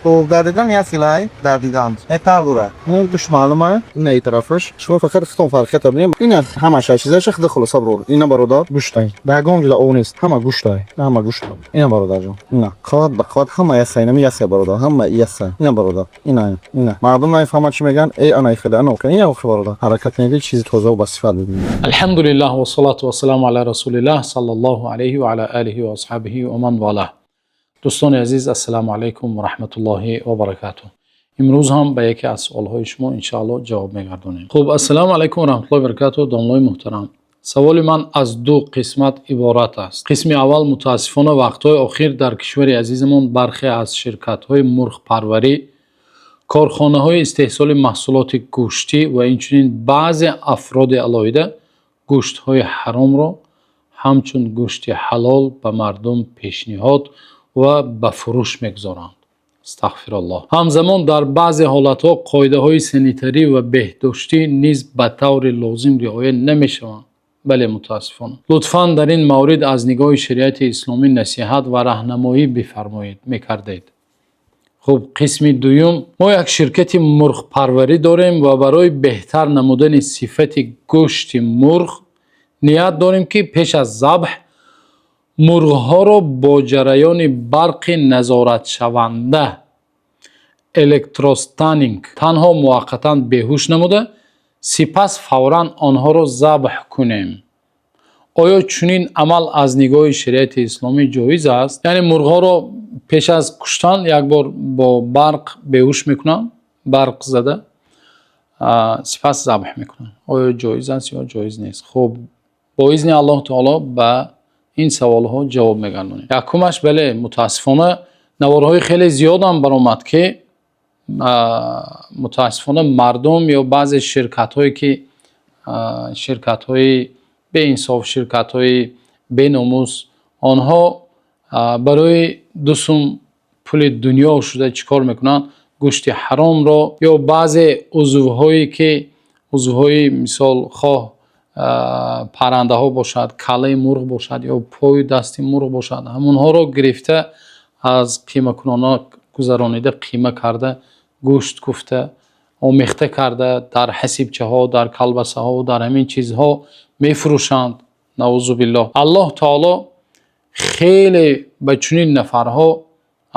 Хуб, дар дидан як хелай, дар дидан фарқ дорад. Ин гӯшт маълума, ина и тарафаш. Шумо фақат худтон фарқията бинем. Ина ҳамаша чизаша худа хулоса брор. Ина, бародар, гӯштай. Ба ягон ҷуда ов нест. Ҳама гӯштай. Ҳама гӯшт. Ина, бародарҷон. Ина. Қават ба қават ҳама ясай, инами ясай, бародар. Ҳама ясай. Ина, бародар. Ина, ина. Мардум нафаҳмад, чӣ мегӯянд. Эй, ана ихеда, ана охе. Ина охе, бародар. Ҳаракат кунед, чизи тоза ва ба сифат бибинед. الحمد لله والصلاة والسلام على رسول الله صلى الله عليه وعلى آله وأصحابه ومن والاه. Дӯстони азиз, السلام عليكم ورحمة الله وبركاته. Имрӯз ҳам ба яке аз суолҳои шумо иншаалло ҷавоб мегардонем. Хуб, السلام عليكم ورحمة الله وبركاته. Домлои муҳтарам, саволи ман аз ду қисмат иборат аст. Қисми аввал: мутаассифона, вақтҳои охир дар кишвари азизамон бархе аз ширкатҳои мурғпарварӣ, корхонаҳои истеҳсоли маҳсулоти гӯштӣ ва инчунин баъзе афроди алоҳида гӯштҳои ҳаромро ҳамчун гӯшти ҳалол ба мардум пешниҳод ва ба фурӯш мегузоранд. أستغفر الله. Ҳамзамон дар баъзе ҳолатҳо қоидаҳои санитарӣ ва беҳдоштӣ низ ба таври лозим риоя намешаванд. Бале, мутаассифона. Лутфан дар ин маврид аз нигоҳи шариати исломӣ насиҳат ва раҳнамоӣ бифармоед мекардед. Хуб, қисми дуюм: мо як ширкати мурғпарварӣ дорем ва барои беҳтар намудани сифати гӯшти мурғ ният дорем, ки пеш аз забҳ мурғҳоро бо ҷараёни барқи назоратшаванда, электростанинг, танҳо муваққатан беҳуш намуда, сипас фавран онҳоро забҳ кунем. Оё чунин амал аз нигоҳи шариати исломӣ ҷоиз аст? Яъне мурғҳоро пеш аз куштан як бор бо барқ беҳуш мекунанд, барқ зада, сипас забҳ мекунанд. Оё ҷоиз аст ё ҷоиз нест? Хуб, бо изни Аллоҳ таоло ба ин саволҳо ҷавоб мегардонем. Якумаш: бале, мутаассифона, наворҳои хеле зиёдам баромад, ки мутаассифона мардум ё баъзе ширкатҳое, ки ширкатҳои беинсоф, ширкатҳои беномус, онҳо барои 2 сум пули дунё шуда чӣ кор мекунанд? Гӯшти ҳаромро ё баъзе узвҳое, ки узвҳои, мисол, хоҳ паррандаҳо бошад, каллаи мурғ бошад ё пою дасти мурғ бошад, ҳамонҳоро гирифта, аз қимакунонҳо гузаронида, қима карда, гӯшт куфта, омехта карда, дар ҳасибчаҳо, дар колбасаҳо, дар ҳамин чизҳо мефурӯшанд. نعوذ بالله. Аллоҳ таоло хеле ба чунин нафарҳо,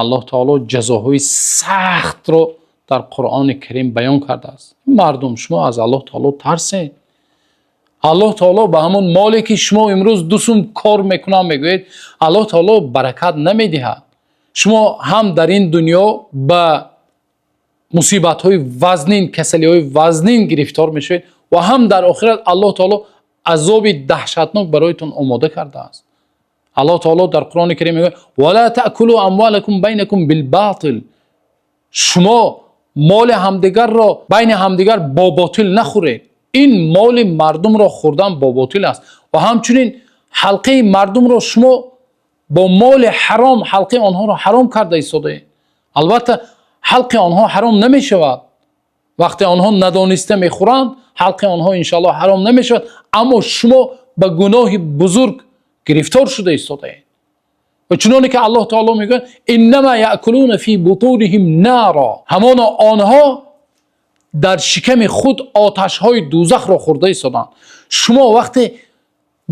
Аллоҳ таоло ҷазоҳои сахтро дар Қуръони Карим баён кардааст. Мардум, шумо аз Аллоҳ таоло тарсед. Аллоҳ таоло ба ҳамон моле, ки шумо имрӯз 2 сум кор мекунам мегӯед, Аллоҳ таоло баракат намедиҳад. Шумо ҳам дар ин дунё ба мусибатҳои вазнин, касалиҳои вазнин гирифтор мешавед ва ҳам дар охират Аллоҳ таоло азоби даҳшатнок бароятон омода кардааст. Аллоҳ таоло дар Қуръони Карим мегӯяд: ولا تأكلوا أموالكم بينكم بالباطل. Шумо моли ҳамдигарро байни ҳамдигар бо ботил нахӯред. Ин моли мардумро хӯрдан бо ботил аст ва ҳамчунин ҳалқаи мардумро шумо бо моли ҳаром ҳалқаи онҳоро ҳаром карда истодаед. Албатта, ҳалқи онҳо ҳаром намешавад. Вақте онҳо надониста мехӯранд, ҳалқи онҳо иншоаллоҳ ҳаром намешавад, аммо шумо ба гуноҳи бузург гирифтор шуда истодаед. Ва чуноне ки Аллоҳ таоло мегӯяд: إنما يأكلون في بطونهم نارا. Ҳамоно онҳо дар шиками худ оташҳои дӯзахро хӯрда истоданд. Шумо вақте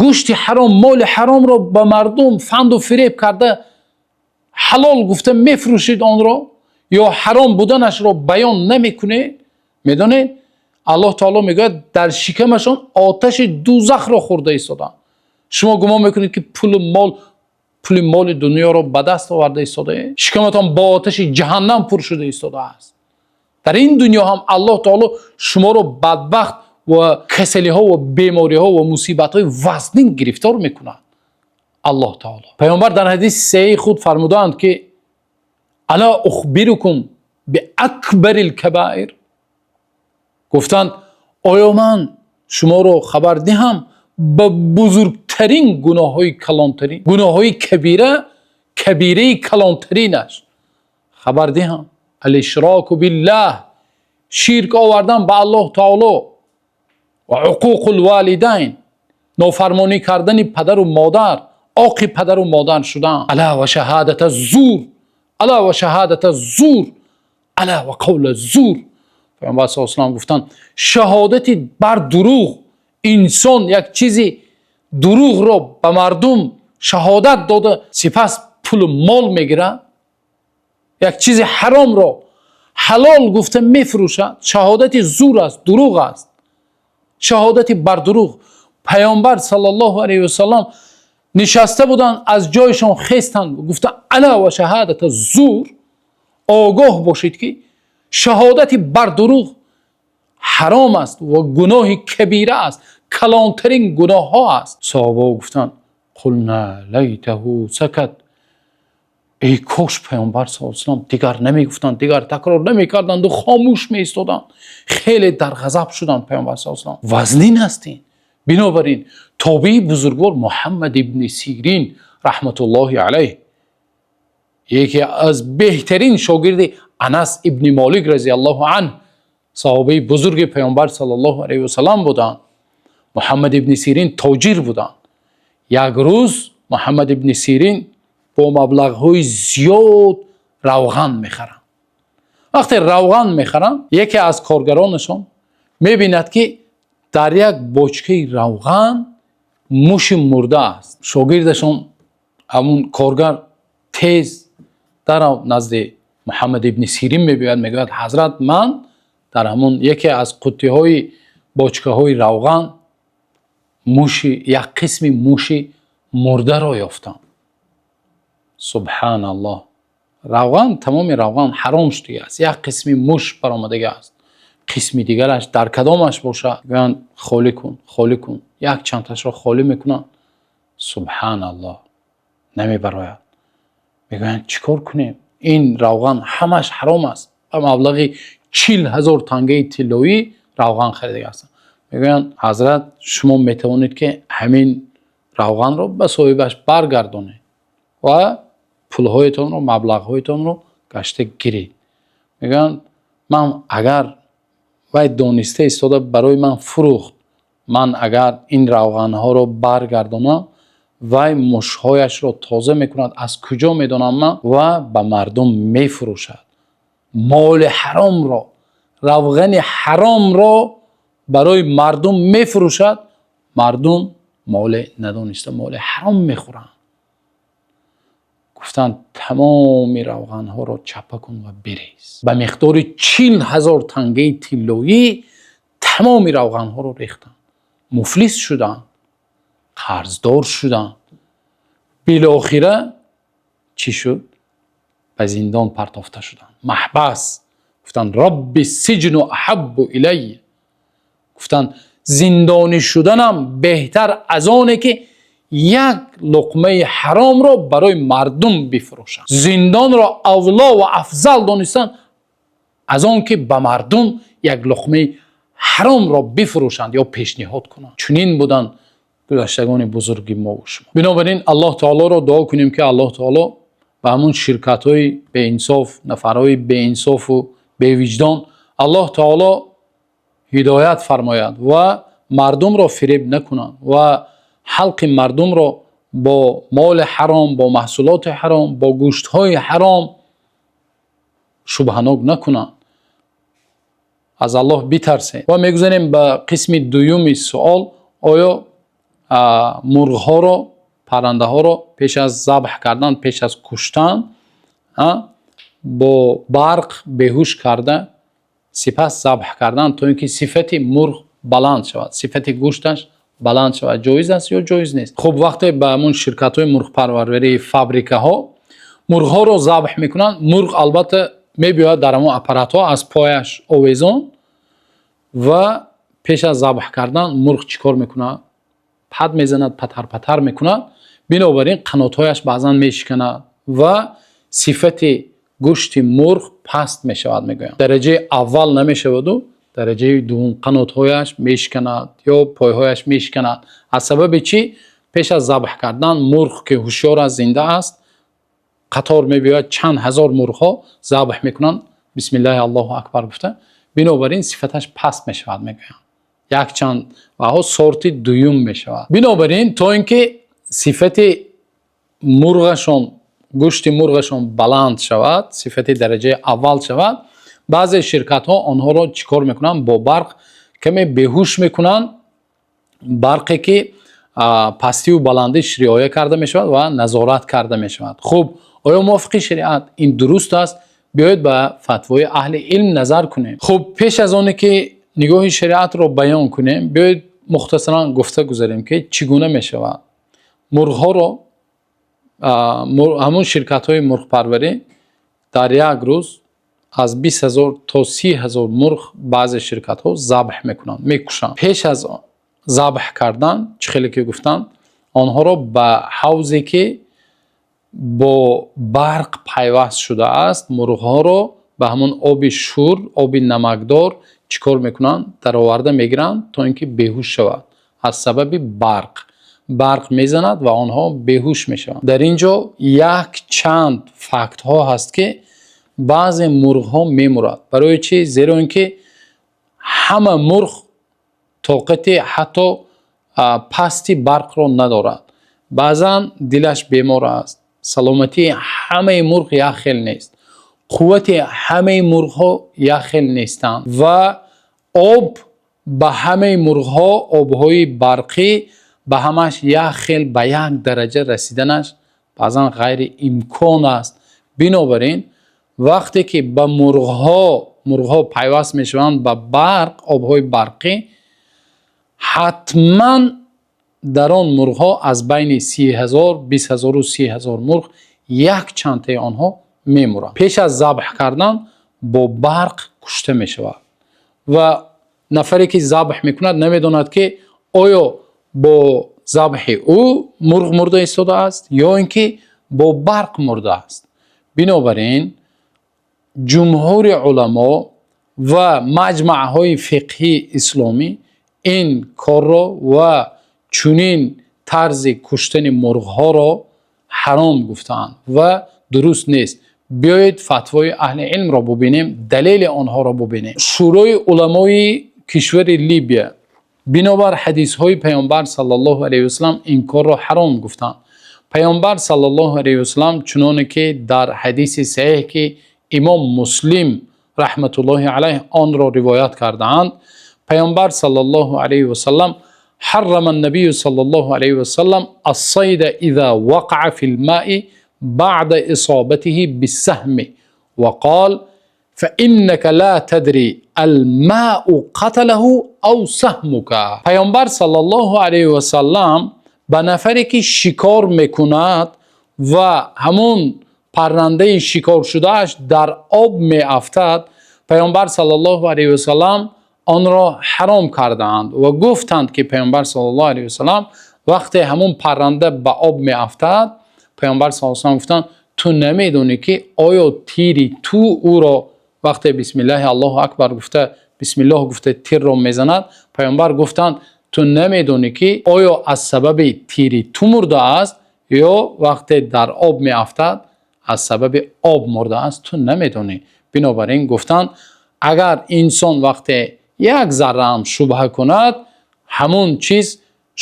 гӯшти ҳаром, моли ҳаромро ба мардум фанду фиреб карда, ҳалол гуфта мефурӯшед, онро ё ҳаром буданашро баён намекунед, медонед, Аллоҳ таоло мегӯяд, дар шикамашон оташи дӯзахро хӯрда истоданд. Шумо гумон мекунед, ки пулу мол, пули моли дунёро ба даст оварда истодаед, шикаматон бо оташи ҷаҳаннам пур шуда истодааст. Дар ин дунё ҳам Аллоҳ таоло шуморо бадбахт ва касалиҳо ва бемориҳо ва мусибатҳои вазнин гирифтор мекунад Аллоҳ таоло. Паёмбар дар ҳадиси саҳеҳи худ фармудаанд, ки ألا أخبركم بأكبر الكبائر. Гуфтанд: оё ман шуморо хабар диҳам ба бузургтарин гуноҳҳои калонтарин, гуноҳҳои кабира, кабираи калонтаринаш хабар диҳам? الإشراك بالله, ширк овардан ба Аллоҳ таоло, ва عقوق الوالدين, нофармонӣ кардани падару модар, оқи падару модар шудан, ألا وشهادة الزور, ألا وشهادة الزور. ألا وقول الزور. Паёмбар صلى الله عليه وسلم гуфтанд: шаҳодати бар дурӯғ. Инсон як чизи дурӯғро ба мардум шаҳодат дода, сипас пулу мол мегирад, як чизи ҳаромро ҳалол гуфта мефурӯшад. Шаҳодати зур аст, дурӯғ аст, шаҳодати бар дурӯғ. Паёмбар صلى الله عليه وسلم нишаста буданд, аз ҷойшон хестанд, гуфтанд: ألا وشهادة الزور. Огоҳ бошед, ки шаҳодати бар дурӯғ ҳаром аст ва гуноҳи кабира аст, калонтарин гуноҳҳо аст. Саҳобаҳо гуфтанд: قلنا ليته سكت. Эй кош Паёмбар صلى الله عليه وسلم дигар намегуфтанд, дигар такрор намекарданду хомӯш меистоданд. Хеле дар ғазаб шуданд. Паёмбар صلى الله عليه وسلم вазнин ҳастин. Бинобар ин тобеи бузургвор Муҳаммад ибни Сирин رحمة الله عليه, яке аз беҳтарин шогирди Анас ибни Молик رضي الله عنه, саҳобаи бузурги Паёмбар صلى الله عليه وسلم буданд. Муҳаммад ибни Сирин тоҷир буданд. Як рӯз Муҳаммад ибни Сирин бо маблағҳои зиёд равған мехаранд. Вақте равған мехаранд, яке аз коргаронашон мебинад, ки дар як бочкаи равған муши мурда аст. Шогирдашон, ҳамун коргар, тез дарав назди Муҳаммад ибни Сирин мебиёяд, мегӯяд: «Ҳазрат, ман дар ҳамун яке аз қуттиҳои бочкаҳои равған муши, як қисми муши мурдаро ёфтам». سبحان الله. Равған, тамоми равған ҳаром шудагӣ аст, як қисми муш баромадагӣ аст, қисми дигараш дар кадомаш бошад? Гӯянд: «Холӣ кун, холӣ кун». Як чандташро холӣ мекунанд, سبحان الله, намебарояд. Мегӯянд: «Чӣ кор кунем? Ин равған ҳамаш ҳаром аст». Ба маблағи 40 000 тангаи тиллоӣ равған харидагӣ ҳастанд. Мегӯянд: «Ҳазрат, шумо метавонед, ки ҳамин равғанро ба соҳибаш баргардонед ва пулҳоятонро, маблағҳоятонро гашта гиред». Мегӯянд: «Ман агар вай дониста истода барои ман фурӯхт, ман агар ин равғанҳоро баргардонам, вай мушҳояшро тоза мекунад, аз куҷо медонам ман, ва ба мардум мефурӯшад моли ҳаромро, равғани ҳаромро барои мардум мефурӯшад, мардум моли надониста моли ҳаром мехӯранд». Гуфтанд: «Тамоми равғанҳоро чапа кун ва бирез». Ба миқдори 40 000 тангаи тиллоӣ тамоми равғанҳоро рехтанд. Муфлис шуданд, қарздор шуданд. Билохира чӣ шуд? Ба зиндон партофта шуданд, маҳбас. Гуфтанд: رب السجن أحب إلي. Гуфтанд: «Зиндонӣ шуданам беҳтар аз оне ки як луқмаи ҳаромро барои мардум бифурӯшам». Зиндонро авло ва афзал донистанд аз он ки ба мардум як луқмаи ҳаромро бифурӯшанд ё пешниҳод кунанд. Чунин буданд гузаштагони бузурги мо ва шумо. Бинобар ин Аллоҳ таолоро дуо кунем, ки Аллоҳ таоло ба ҳамун ширкатҳои беинсоф, нафарҳои беинсофу бевиҷдон Аллоҳ таоло ҳидоят фармояд ва мардумро фиреб накунанд ва ҳалқи мардумро бо моли ҳаром, бо маҳсулоти ҳаром, бо гӯштҳои ҳаром шубҳанок накунанд. Аз Аллоҳ битарсед. Ва мегузарем ба қисми дуюми суол: оё мурғҳоро, паррандаҳоро пеш аз забҳ кардан, пеш аз куштан бо барқ беҳуш карда, сипас забҳ кардан, то ин ки сифати мурғ баланд шавад, сифати гӯшташ баланд шавад, ҷоиз аст ё ҷоиз нест? Хуб, вақте ба ҳамун ширкатҳои мурғпарварӣ, фабрикаҳо мурғҳоро забҳ мекунанд, мурғ албатта мебиёяд, дар ҳамон аппаратҳо аз пояш овезон, ва пеш аз забҳ кардан мурғ чӣ кор мекунад? Пад мезанад, патар патар мекунад. Бинобар ин қанотҳояш баъзан мешиканад ва сифати гӯшти мурғ паст мешавад, мегӯянд. Дараҷаи аввал намешаваду дараҷаи дуввум, қанотҳояш мешиканад ё пойҳояш мешиканад. Аз сабаби чӣ? Пеш аз забҳ кардан мурғ, ки ҳушёр аст, зинда аст, қатор мебиёяд, чанд ҳазор мурғҳо забҳ мекунанд, بسم الله الله أكبر гуфта. Бинобар ин сифаташ паст мешавад, мегӯянд, якчанд ваҳо сорти дуюм мешавад. Бинобар ин то ин ки сифати мурғашон, гӯшти мурғашон баланд шавад, сифати дараҷаи аввал шавад. Баъзе ширкатҳо онҳоро чӣ кор мекунанд? Бо барқ каме беҳуш мекунанд, барқе ки пастиву баландиш риоя карда мешавад ва назорат карда мешавад. Хуб, оё мувофиқи шариат ин дуруст аст? Биёед, ба фатвои аҳли илм назар кунем. Хуб, пеш аз оне ки нигоҳи шариатро баён кунем, биёед, мухтасаран гуфта гузарем, ки чӣ гуна мешавад. Мурғҳоро ҳамун ширкатҳои мурғпарварӣ дар як рӯз аз 20 000 то 30 000 мурғ баъзе ширкатҳо забҳ мекунанд, мекушанд. Пеш аз забҳ кардан, чӣ хеле ки гуфтанд, онҳоро ба ҳавзе, ки бо барқ пайваст шудааст, мурғҳоро ба ҳамон оби шӯр, оби намакдор чӣ кор мекунанд? Дароварда мегиранд, то ин ки беҳуш шавад аз сабаби барқ. Барқ мезанад ва онҳо беҳуш мешаванд. Дар ин ҷо як чанд фактҳо ҳаст, ки баъзе мурғҳо мемурад. Барои чӣ? Зеро ин ки ҳама мурғ тоқати ҳатто пасти барқро надорад. Баъзан дилаш бемор аст. Саломатии ҳамаи мурғ як хел нест, қуввати ҳамаи мурғҳо як хел нестанд ва об ба ҳамаи мурғҳо, обҳои барқӣ ба ҳамаш як хел, ба як дараҷа расиданаш баъзан ғайриимкон аст. Бинобар ин, вақте ки ба мурғҳо пайваст мешаванд ба барқ, обҳои барқӣ, ҳатман дар он мурғҳо аз байни 30 000, 20 000-у 30 000 мурғ як чандтаи онҳо мемуранд. Пеш аз забҳ кардан бо барқ кушта мешавад ва нафаре ки забҳ мекунад, намедонад, ки оё бо забҳи ӯ мурғ мурда истодааст ё ин ки бо барқ мурдааст. Бинобар ин, ҷумҳури уламо ва маҷмаъҳои фиқҳии исломӣ ин корро ва чунин тарзи куштани мурғҳоро ҳаром гуфтаанд ва дуруст нест. Биёед, фатвои аҳли илмро бубинем, далели онҳоро бубинем. Шӯрои уламои кишвари Либия бинобар ҳадисҳои Паёмбар саллаллоҳу алайҳи васаллам ин корро ҳаром гуфтанд. Паёмбар саллаллоҳу алайҳи васаллам, чуноне ки дар ҳадиси саҳеҳ, ки Имом Муслим раҳматуллоҳи алайҳ онро ривоят кардаанд, Паёмбар саллаллоҳу алайҳи васаллам: حرم النبي صلى الله عليه وسلم الصيد إذا وقع في الماء بعد إصابته بالسهم وقال: فإنك لا تدري الماء قتله أو سهمك. Паёмбар саллаллоҳу алайҳи васаллам ба нафаре ки шикор мекунад ва ҳамун паррандаи шикоршудааш дар об меафтад, Паёмбар саллаллоҳу алайҳи васаллам онро ҳаром кардаанд ва гуфтанд, ки Паёмбар саллаллоҳу алайҳи васаллам вақте ҳамун парранда ба об меафтад, Паёмбар саллаллоҳу алайҳи васаллам гуфтанд: ту намедонӣ, ки оё тири ту ӯро, вақте бисмиллаҳи Аллоҳу акбар гуфта, бисмиллоҳ гуфта тирро мезанад, Паёмбар гуфтанд: ту намедонӣ, ки оё аз сабаби тири ту мурдааст ё вақте дар об меафтад, аз сабаби об мурдааст, ту намедонӣ. Бинобар ин, гуфтанд, агар инсон вақте як зарраам шубҳа кунад, ҳамун чиз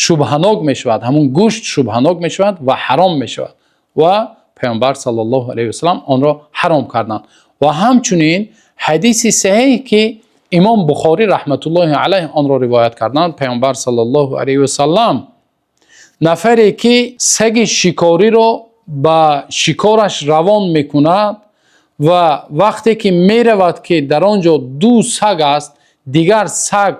шубҳанок мешавад, ҳамун гӯшт шубҳанок мешавад ва ҳаром мешавад. Ва Паёмбар саллаллоҳу алайҳи васаллам онро ҳаром карданд. Ва ҳамчунин ҳадиси саҳеҳ, ки Имом Бухорӣ раҳматуллоҳи алайҳ онро ривоят карданд, Паёмбар саллаллоҳу алайҳи васаллам нафаре ки саги шикориро ба шикораш равон мекунад ва вақте ки меравад, ки дар он ҷо ду саг аст, дигар саг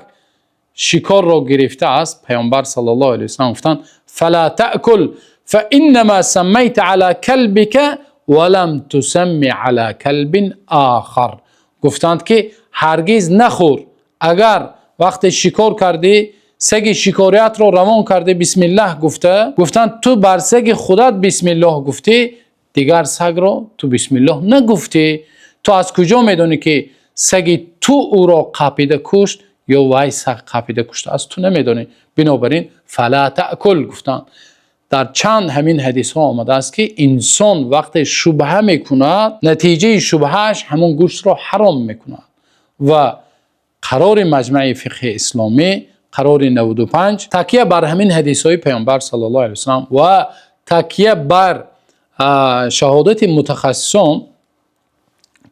шикорро гирифтааст, Паёмбар саллаллоҳу алайҳи васаллам гуфтанд: فلا تأكل، فإنما سميت على كلبك ولم تسم على كلب آخر. Гуфтанд, ки ҳаргиз нахӯр. Агар вақте шикор кардӣ, саги шикориятро равон кардӣ, бисмиллаҳ гуфта, гуфтанд, ту бар саги худат бисмиллоҳ гуфтӣ, дигар сагро ту бисмиллоҳ нагуфтӣ. Ту аз куҷо медонӣ, ки саги ту ӯро қапида кушт ё вай саг қапида куштааст? Ту намедонӣ. Бинобар ин, فلا تأكل гуфтанд. Дар чанд ҳамин ҳадисҳо омадааст, ки инсон вақте шубҳа мекунад, натиҷаи шубҳааш ҳамон гӯштро ҳаром мекунад. Ва қарори Маҷмаи фиқҳи исломӣ, қарори 95, такя бар ҳамин ҳадисҳои Паёмбар саллаллоҳу алайҳи васаллам ва такя бар шаҳодати мутахассисон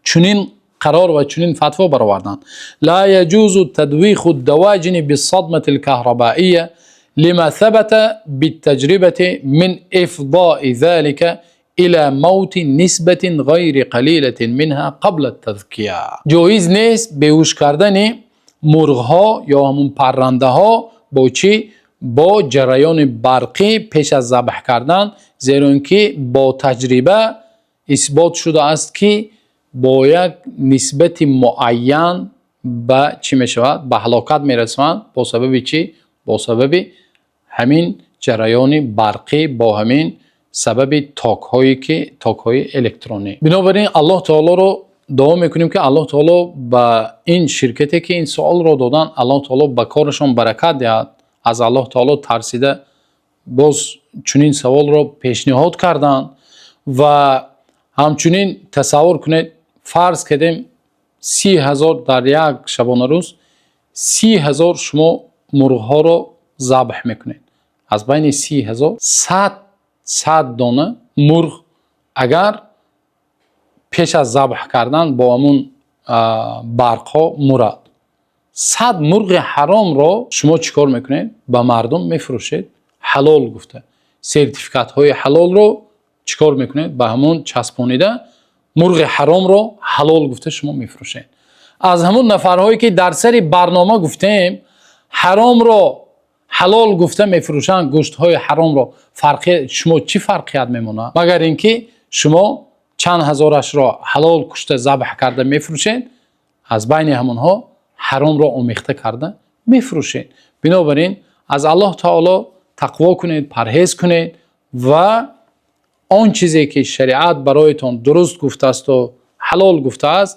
чунин Қарор ва чунин фатво бароварданд: لا يجوز تدويخ الدواجن بالصدمة الكهربائية لما ثبت بالتجربة من إفضاء ذلك إلى موت نسبة غير قليلة منها قبل التذكية. Ҷоиз нест беҳуш кардани мурғҳо ё ҳамун паррандаҳо бо чӣ? Бо ҷараёни барқӣ пеш аз забҳ кардан, зеро ин ки бо таҷриба исбот шудааст, ки бо як нисбати муайян ба чӣ мешавад? Ба ҳалокат мерасонанд. Бо сабаби чӣ? Бо сабаби ҳамин ҷараёни барқӣ, бо ҳамин сабаби токҳое ки токҳои электронӣ. Бинобар ин Аллоҳ таолоро дуо мекунем, ки Аллоҳ таоло ба ин ширкате, ки ин суолро доданд, Аллоҳ таоло ба корашон баракат диҳад. Аз Аллоҳ таоло тарсида боз чунин саволро пешниҳод карданд. Ва ҳамчунин тасаввур кунед, фарз кардем, 30 000 дар як шабонарӯз 30 000 шумо мурғҳоро забҳ мекунед. Аз байни 30 000 100 дона мурғ агар пеш аз забҳ кардан бо ҳамун барқҳо мурад, 100 мурғи ҳаромро шумо чӣ кор мекунед? Ба мардум мефурӯшед ҳалол гуфта. Сертификатҳои ҳалолро чӣ кор мекунед? Ба ҳамон часпонида, мурғи ҳаромро ҳалол гуфта шумо мефурӯшед. Аз ҳамун нафарҳое, ки дар сари барнома гуфтем, ҳаромро ҳалол гуфта мефурӯшанд, гӯштҳои ҳаромро, фарқи шумо чӣ фарқият мемонад? Магар ин ки шумо чанд ҳазорашро ҳалол кушта, забҳ карда мефурӯшед, аз байни ҳамонҳо ҳаромро омехта карда мефурӯшед. Бинобар ин аз Аллоҳ таоло тақво кунед, парҳез кунед ва он чизе ки шариат бароятон дуруст гуфтаасту ҳалол гуфтааст,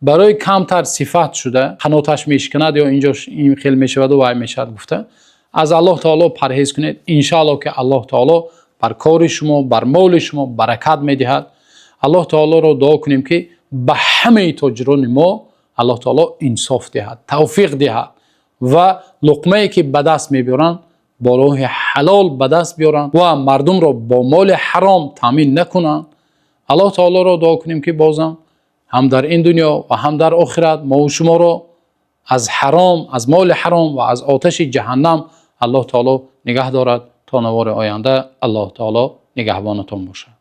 барои камтар сифат шуда, қаноташ мешиканад ё инҷо ин хел мешаваду вай мешавад гуфта, аз Аллоҳ таоло парҳез кунед. Иншааллоҳ, ки Аллоҳ таоло бар кори шумо, бар моли шумо баракат медиҳад. Аллоҳ таолоро дуо кунем, ки ба ҳамаи тоҷирони мо Аллоҳ таоло инсоф диҳад, тавфиқ диҳад ва луқмае ки ба даст мебиёранд, бо роҳи ҳалол ба даст биёранд ва мардумро бо моли ҳаром таъмин накунанд. Аллоҳ таолоро дуо кунем, ки бозам ҳам дар ин дунё ва ҳам дар охират мову шуморо аз ҳаром, аз моли ҳаром ва аз оташи ҷаҳаннам Аллоҳ таоло нигаҳ дорад. То навори оянда Аллоҳ таоло нигаҳбонатон бошад.